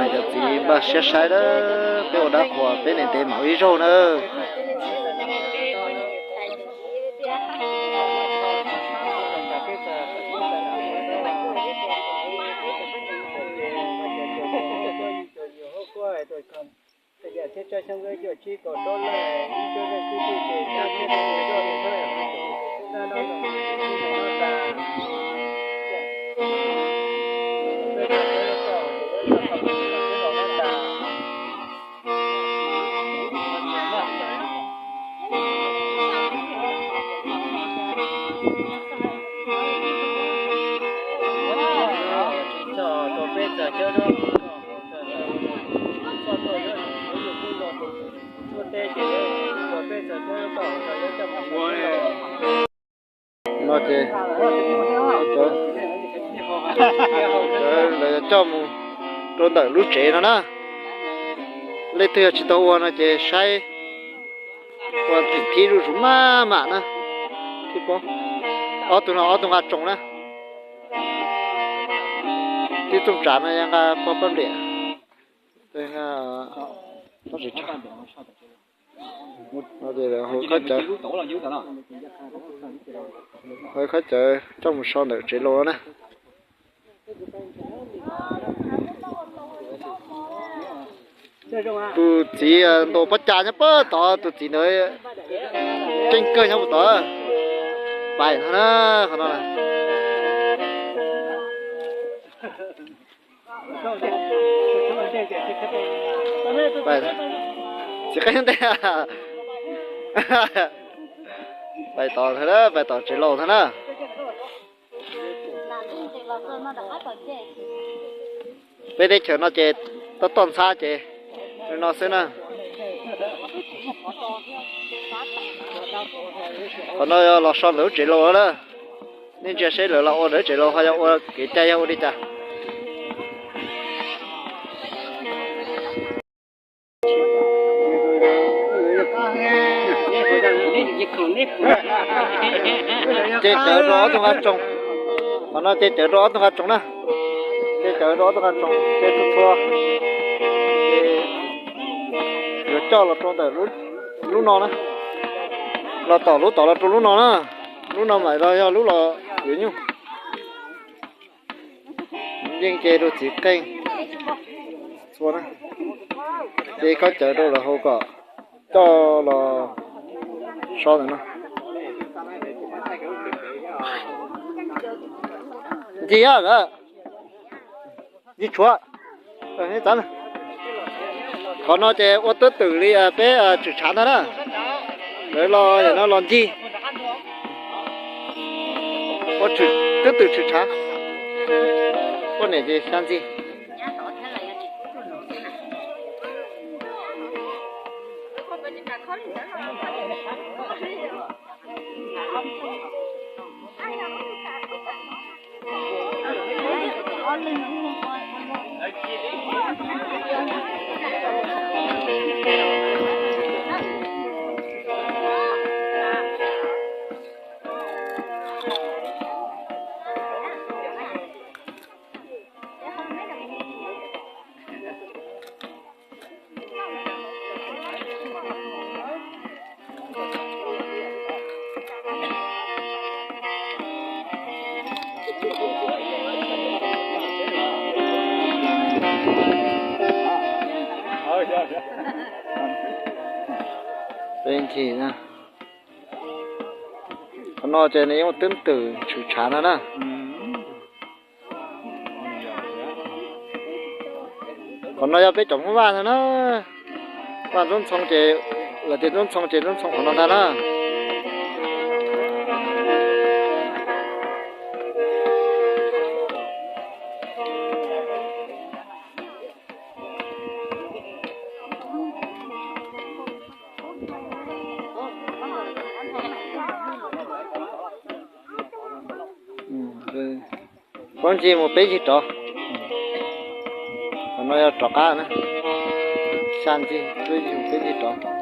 Cov txiv npaj siab saib na, peb ua dab qhuas peb niam tes mam ua ib zaug na. No ces lawv coj mus rau ntawm lub tsev no na. Leej twg yog tsis tau ua no ces saib ua thim thib zuj zus maj mam na. Ob tug no ob tug nqa tsoos na. Tib tsoos tsav no yog nqa pog paj npliam. Hu khawb cawv, hu khawb cawv coj mus so ntawm tsev laus na. Tus txiv ntaus pob cas nyob puag tod, tus txiv ntawd keej kawg nyob puag tod. Pais no na, qhov no na. Txiv qeej ntej, pais tom, pais tom tsev laus ntag na. Peb teb chaws no ces toj toj ntxhab ces li no xwb na. Qhov no yog los so ntawm lub tsev laus na. Nej ntsia seb lawv los ua ntawm lub tsev laus ho yog ua kev cai yog ua li cas. Ces cawv rau ob tug nqa tsoos. Qhov no ces cawv rau ob tug nqa tsoos na. Ces cawv rau ob tug nqa tsoos ces txhua txhua yuav coj los rau ntawm lub no na. Los tom lub tod los rau lub no na. Lub no mas los yog lub los yuav nyuj. Yeej ces rau txiv qeej txhua na. Ces khaub cawv rau lawv hauv kom coj los so ntawm no. Ncig a, ncig tshuav. Qhov no ces ua twb twm li peb tshwm tshav ntag na. Lawv los no los ncig. Ua twb twm tshwm tshav. Poj niam ces xya ntxig. Qhov no ces nws yeej ua twb twm tshwm tshav no na. Qhov no yog peb cov Hmoob Vaj ntag na. Vaj Ntxoov Ntxhoo ces, lawv tias Ntxoov Ntxhoo ces Ntxoov Ntxhoo qhov no ntag na. Plaub ncig mus peb ncig rov. Qhov no yog rov qab na. Xya ncig, plaub ncig mus peb ncig rov.